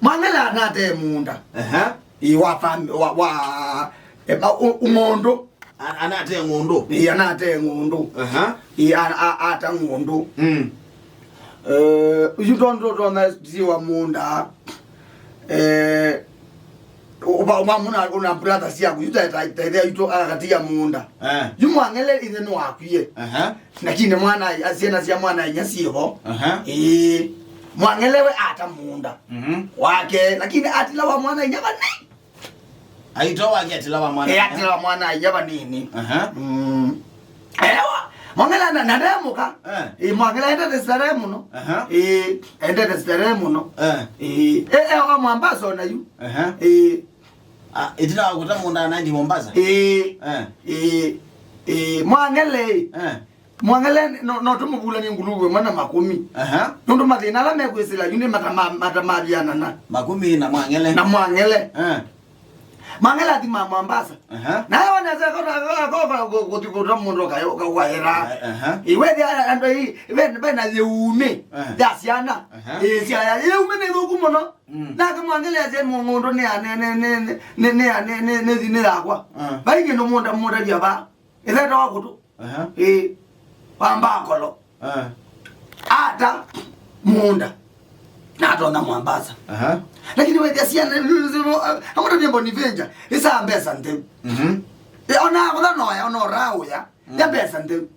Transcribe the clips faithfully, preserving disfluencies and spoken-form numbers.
Mwang'ele anate mũũnda. Aha. Ĩ, wa fam-, wa, wa, e, ma-, ũ-, ng'ũndũ. A-, anate ng'ũndũ. Ĩ, anate ng'ũndũ. Aha. Ĩ, a-, a-, ata ng'ũndũ. Mm. Eh, yu tondũ tona siwa mũũnda. Eh, Ũva, ũva mũna, ũna brother syaku, yu ta, ta, ta ĩthe aitũ akakatiya mũũnda. Eh. Yu Mwang'ele ithe nĩwakwie. Aha. Lakini mwana, syana sya mwana inya syĩvo. Aha. Ĩĩ. Mwang'ele we ata mũũnda. Mhm. Wake, lakini atilawa mwana inya vanini. Aitwa wake atilawa mwana. Eh, atilawa mwana inya vanini. Aha. Mm. Ewa, Mwang'ele na, na nde mũka. Eh. Ĩ, Mwang'ele endete starehe mũno. Aha. Ĩ, endete starehe mũno. Eh. Ĩ, e, e, wa Mombasa ona yu. Aha. Ĩ. Ah, ĩtina wa kũta mũũnda anaendi Mombasa? Ĩ. Eh. Ĩ, ĩ, Mwang'ele. Eh. Mwang'ele no, no tũmũvulanie nguluvu ĩmwe na makũmi. Aha. Nũndũ mathĩna ala mekwĩsĩla yu nĩ mata ma, mata mavyanana. Makũmi na Mwang'ele. Na Mwang'ele. Eh. Mwang'ele athi ma Mombasa. Aha. Naye wonesa kũthi kũta mũndũ ũkawaĩra. Aha. Iwethĩa andũ ii, ve, ve na yĩumĩ, aha, ya syana. Aha. Ĩ, syaya, yĩumĩ nĩ thũku mũno. Mm. Nake Mwang'ele asya ng'ũndũ nĩ ya, nĩ, nĩ, nĩ, nĩ, nĩ ya, nĩ, nĩ, nĩ thĩnĩ yakwa. Ah. Vai kĩndũ mũnda, mũnda vya va. Ĩtheta wa kũtũ. Aha. Ĩ, wa mbaa ngolo. Ah. Ata mũũnda. Natonya Mombasa. Aha. Lakini wethĩa syana, amũtavya Bonaventure, ĩsaa mbesa ntheu. Mhm. Ĩ, ona akũtha noya, ona ũraa ũya, mm, ya mbesa ntheu.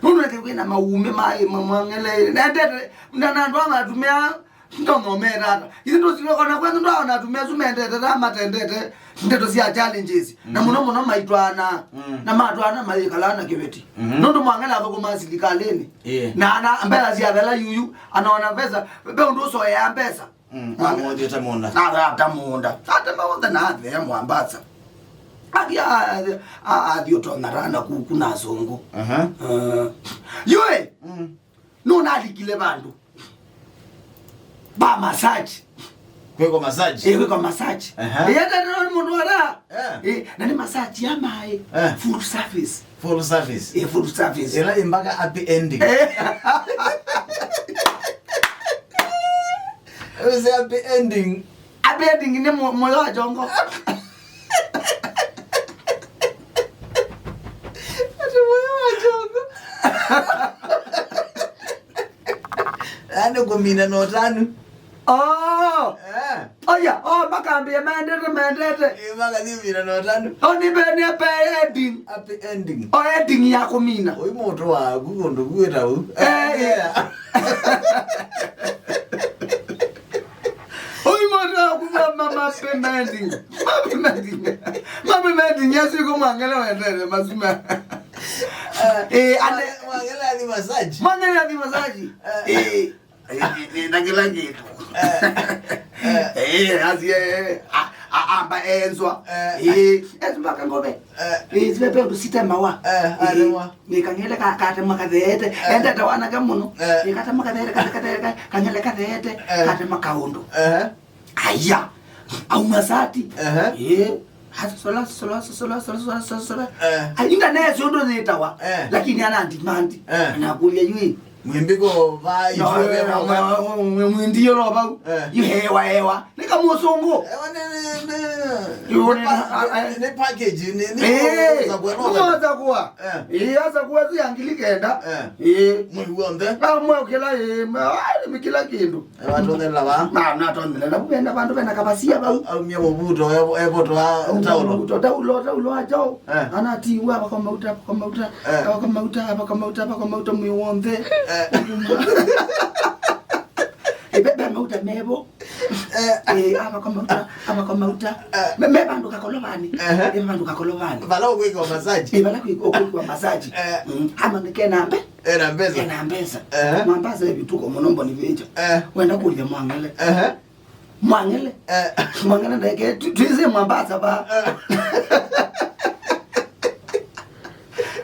Nũndũ nake kwĩna maumĩ ma, ma, Mwang'ele. Nendete, na, na andũ ama atumĩa, ndono metata. Ithe ndũsile, ona kwenu ndwaona atumĩa asu mendete, ta matendete ndeto sya challenges. Na, mhm, mũno mũno maitwana, mm, na matwana mayĩkalaa na kĩveti. Mhm. Nũndũ Mwang'ele athũkũmaa silikalĩnĩ. Yeah. Na, na mbesa sya thela yuyu, anaona mbesa, ve ũndũ ũsoea mbesa. Mm, amwothiĩte mũũnda. Na, na ata mũũnda. Ate maũnda na athea Mombasa. Athi a, a, athi ũtonya rana kuku na asũngũ. Aha. Eh. Yue. Mm. Nũnalikile vandũ va massage. Kwĩkwa massage? Ĩ, kwĩkwa massage. Aha. Ĩ, ata nĩ mũndũ ara. Eh. Ĩ, na nĩ massage ya maĩ. Eh. Full service. Full service. Ĩ, full service. Ĩla ĩ mpaka happy ending. Eh. Ĩla happy ending. Happy ending nĩ mũ-, mũyo wa jongo. Ati mũyo wa jongo. Yaani kũmina na ũtanu. Oh. Eh. Oya, oh, makambia mendete, mendete. Eh, makathi kũmina na ũtanu. Oh, ni be, ni be ending. Happy ending. Oh, ending ya kũmina. Ũi mũtũ waku kũndũ kuĩta u. Eh, eh. Ũi mũndũ wa kuma ma, ma paymenting. Ma paymenting. Ma paymenting, yes, yuko Mwang'ele wendete, masuma. Eh, ane Mwang'ele athi massage. Mwang'ele athi massage. Eh. Eh, eh, eh, na kila kitu. Eh. Eh, asi, eh, a, a, amba enzwa. Eh. Eh, enzwa mpaka ngove. Eh. Eh, zipepe ndo sitemawa. Eh, eh, atemwa. Nĩ kang'ele ka, katemwa katheete. Eh. Endete wanake mũno. Eh. Nĩ katemwa katheete, kathe-, kathe-, ka-, kang'ele katheete, eh, katemwa kaũndũ. Eh. Aya. Auma sati. Eh. Eh. Asola, sola, sola, sola, sola, sola, sola. Eh. Ai, inda naye sio ndo nitawa. Eh. Lakini ana demand. Eh. Anakulia yui. Mwimbiko vai, no, iwe, eh, vau. Mwe-, mwe-, mwe-, mwindio no vau. Eh. Yu hewa, hewa. Nĩ kamũsũngũ. Ewa nĩ, nĩ, nĩ, yu nĩ nĩ pa-, a, a, nĩ package, nĩ, nĩ, eh, kũza kwa, no, kũza kwa. Eh. Eh, asa kwa tu ya ngili kenda. Eh. Eh. Mwĩ w'onthe. Ah, mwe kila, eh, ma, ah, nĩ kila kĩndũ. Ewa tũthela va? Na, na tũthela. Na vena vandũ vena kavasia vau. Aumia mũvuto, evo, evo twa taulo. Mũvuto, taulo, taulo wa chao. Eh. Ana ti wa vako mauta, vako mauta. Eh. Vako mauta, vako mauta, vako mauta mwĩ w'onthe. Eh. Ĩbebe mauta mevo. Eh. Eh, ava kwa mauta, ava kwa mauta. Eh. Me, me vandũ kakolovani. Ehe. Me vandũ kakolovani. Vala ũkwĩkwa massage. Eh, vala kwĩ-, ũkwĩkwa massage. Eh. Mm. Ama nĩ kena mbe-, ena mbesa. Ena mbesa. Ehe. Mombasa e vituko mũno Bonaventure. Eh. Wenda kũlya Mwang'ele. Ehe. Mwang'ele. Eh. Mwang'ele ndeke, tu-, tuize Mombasa ba. Eh.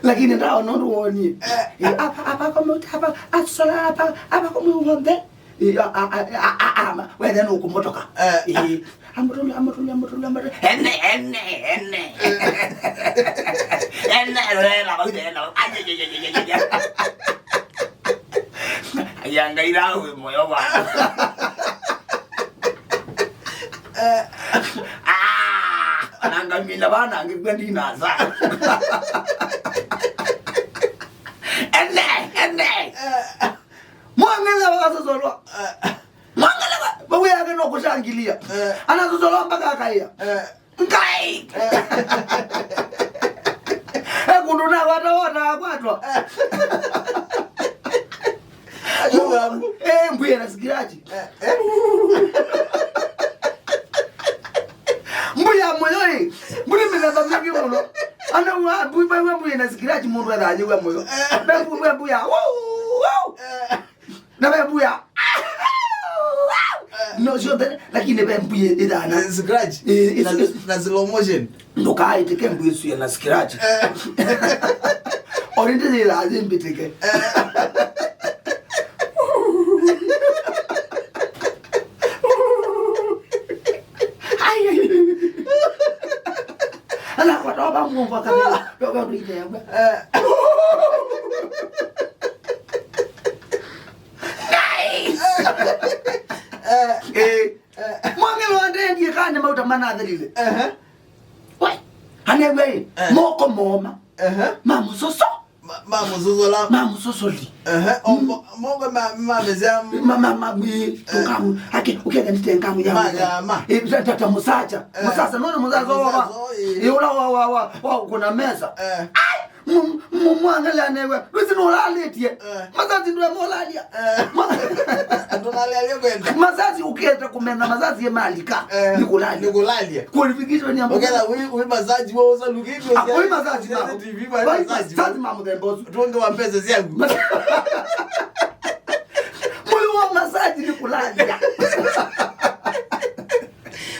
Lakini ndaona ũndũ wonie. Eh. Eh, apa, apa kwa mauta, apa, asola, apa, apa kwa mauta. Ĩ, a, a, ma, wethe nũkũmotoka. Eh. Ĩ, amũtũlya, amũtũlya, amũtũlya, amũtũlya. Ene, ene, ene. Ene, rela, vau, rela, vau. Ai, ai, ai. Aya, Ngai, thaa wĩ mũyo wa. Eh. Ah, anangamina bana angikwenda inasa. Ene, ene. Eh. Mwangele wakasosolo. Eh. Mwangele wa, bawe yake no kushangilia. Eh. Anasosolo mpaka akaia. Eh. Ngai! Eh, kundu na wata wota akwatwa. Ayo wangu. Eh, mbuya na sikiraji. Eh, eh. Mbuya moyo, eh. Mbuli mĩthemba mĩingĩ mũno. Ana wa mbuya, mbuya na sikiraji mũndũ athanyiwa moyo. Eh. Mbuya, mbuya. Woo, woo. Eh. Na ve mbuya. No, sio tene, lakini ve mbuya ithana. Eh, scratch. Eh, na, na slow motion. Ndũkaĩtĩke mbuya ĩsu na scratch. Eh. Ori ndĩthĩthaa yĩmbĩtĩke. Eh. Ai, ai. Ala, kwa toba mungu akabela. Toba tuite. Eh. Ngai! Eh. Eh. Mwangelo andendie kana mauta manathelile. Ehe. We, anegwe, eh, moko moma. Ehe. Mamusoso. Ma, mamusosola. Mamusosoli. Ehe. O, mo, moko ma, ma mezea. Ma, ma, ma, mi, eh, tukamu. Ake, ukenda nitengamu ya. Magama. Eh, tata musacha. Eh. Musacha, nona musacha wa. Musacha, eh. Eh, ula wa, wa, wa, wa, kuna mesa. Eh. Ai! Mu-, mu-, mwangele anewe, rwisi nũlalĩtie. Eh. Masaji ndwe molalia. Eh. Ma-, andũ nalealia kwenda. Masaji ukete kumena masaji ye malika. Eh. Nikulalia. Nikulalia. Qualification ya uketha wi, wi masaji wo usa lukitwe. Ah, wi masaji ma. T V ba masaji. Masaji ma muthemba usu. Tuonge wa pesa ziangu. Mas-, moyo wa masaji nikulalia.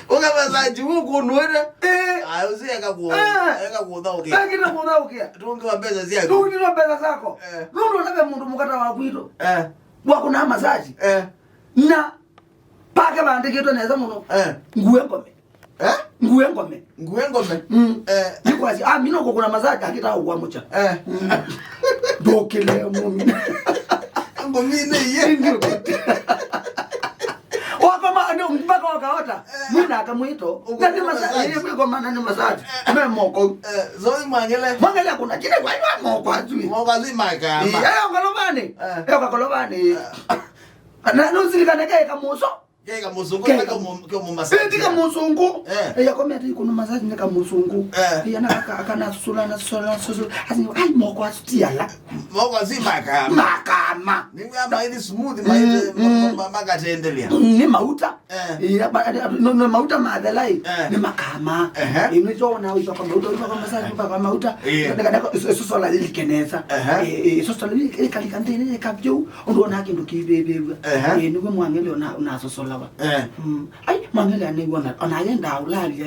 Ukamasaji huku nuere. Eh. Ah, usi eka ku-, eh, eka kutha ukia. Eka kutha ukia. Tungi wa pesa zako. Tungi wa pesa zako. Eh. Nundu na ve mundu mukata wa kwito. Eh. Wa kuna masaji. Eh. Na pake bandikitwe neza muno. Eh. Ngue ngome. Eh? Ngue ngome. Ngue ngome. Mm. Eh. Nikwasi, ah, mino kukuna masaji akita kwa mucha. Eh. Mm. Ndokile mumi. Ngomine ye. Ndio. Wakoma, ndio, mpaka wakaota. Eh. Mwina akamwito. Uko na ni masaji, masaji. Ye, mwiko mana ni masaji. Eh. Me moko. Eh, zoi mwangele. Mwangele kuna kile kwa iwa moko azui. Moko azui makama. Eh, eh, ongolovani. Eh. Eh, ongolovani. Eh. Na nusilikane kae kamuso. Kae kamusungu, kae kamu-, kamu masaji. Eh, tika musungu. Eh. Eh, yakomete ikuno masaji ni kamusungu. Eh. Eh, yana aka-, akanasusula, nasusula, nasusula. Asi, ai, moko asutiala. Moko azui makama. Makama. Ni mwa maili smooth, maili, mm, ma-, ma-, makatendelea. Ni mauta. Eh. Eh, ba-, no, no, mauta mathelai. Eh. Ni makama. Ehe. Eh, ni cho na uipa kwa mauta, uipa kwa masaji, uipa kwa mauta. Eh. Nika, nika, so-, sosola lilikenesa. Ehe. Eh, eh, sosola lilikalika ndene, likavyou. Ũndũ ona kĩndũ kĩvĩvĩw'a. Ehe. Ĩĩ, nĩw'o mwang'ele ona, unasosolawa. Eh. Mm. Ai, mwang'ele anew'ona, ona yenda ũlalya.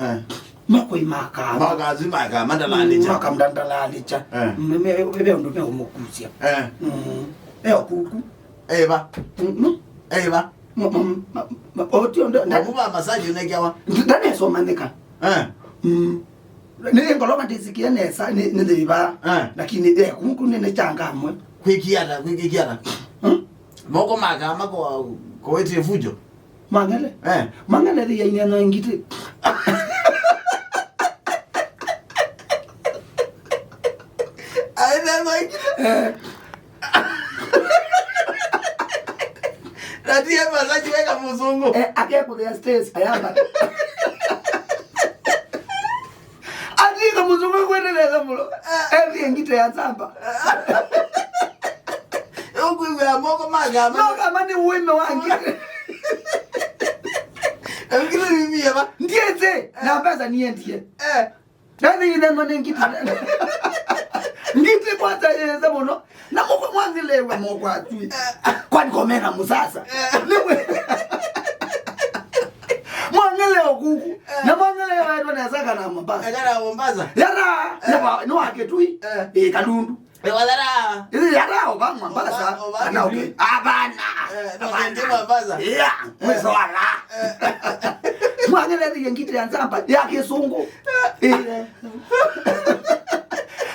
Eh. Makoi makama. Makazi makama ndalalicha. Mm, makama ndalalicha. Eh. Mm, me, me, ve ũndũ meũmũkusya. Eh. Mm. Eo kuku. Eva. Mm, mm. Eva. Mm, mm, ma, ma, oti ũndũ, nda- Makuva masaji ũnekewa. Ndanesomanĩka. Eh. Mm. Nĩ ngolova ndĩsikie nesa, nĩ, nĩ thĩva. Eh. Lakini, eh, kuku nĩ, nĩ changamwe. Kwĩkĩa ata, kwĩkĩa ata? Hmm? Moko makama kwa, kwa wĩtie fujo. Mang'ele? Eh. Mang'ele thĩ yainena ngiti. Ainena ngiti? Eh. Natie masaji weka musungu. Eh, akekũthĩa stage, ayamba. Atika mũsungu kwende nesa mũno. Ethie ngite ya samba. Ũkwĩw'a moko makama. Makama nĩ ũĩme wa ngite. Ngite mimi eva. Ndiete, na pesa niendie. Eh. Nani ineno nĩ ngite. Ngite kwanza yesa mũno. Na moko mwangelewa moko atui. Kwani komena musasa. Niwe. Mwangele okuku. Na mwangele waitwa nesa kana Mombasa. Kana Mombasa. Yara, nwa, nwa Kitui. Eh. Eh, Kalundu. Eh, wathara. Ili yara oba Mombasa. Oba, oba kana Kitui. Abana. Eh, no, abana. Mombasa. Yeah, mwisho wala. Mwangele ile ngiti ya nzamba ya kisungu. Eh.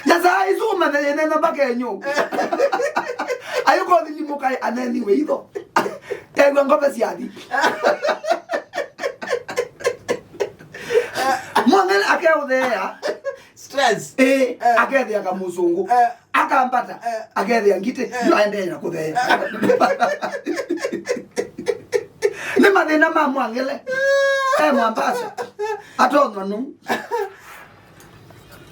Nyasaye isuma na yenena mpaka enyu. Ayuko thini mukai aneni we itho. Ewe ngombe siathi. Akeũtheea. Stress. Ĩĩ, eh, akethĩa kamũsũngũ. Eh. Akambata, eh, akethĩa ngitĩ. Eh. Yu aendee na kũtheea. Nĩ mathĩna ma Mwangele. E Mombasa. Atonywa nũu.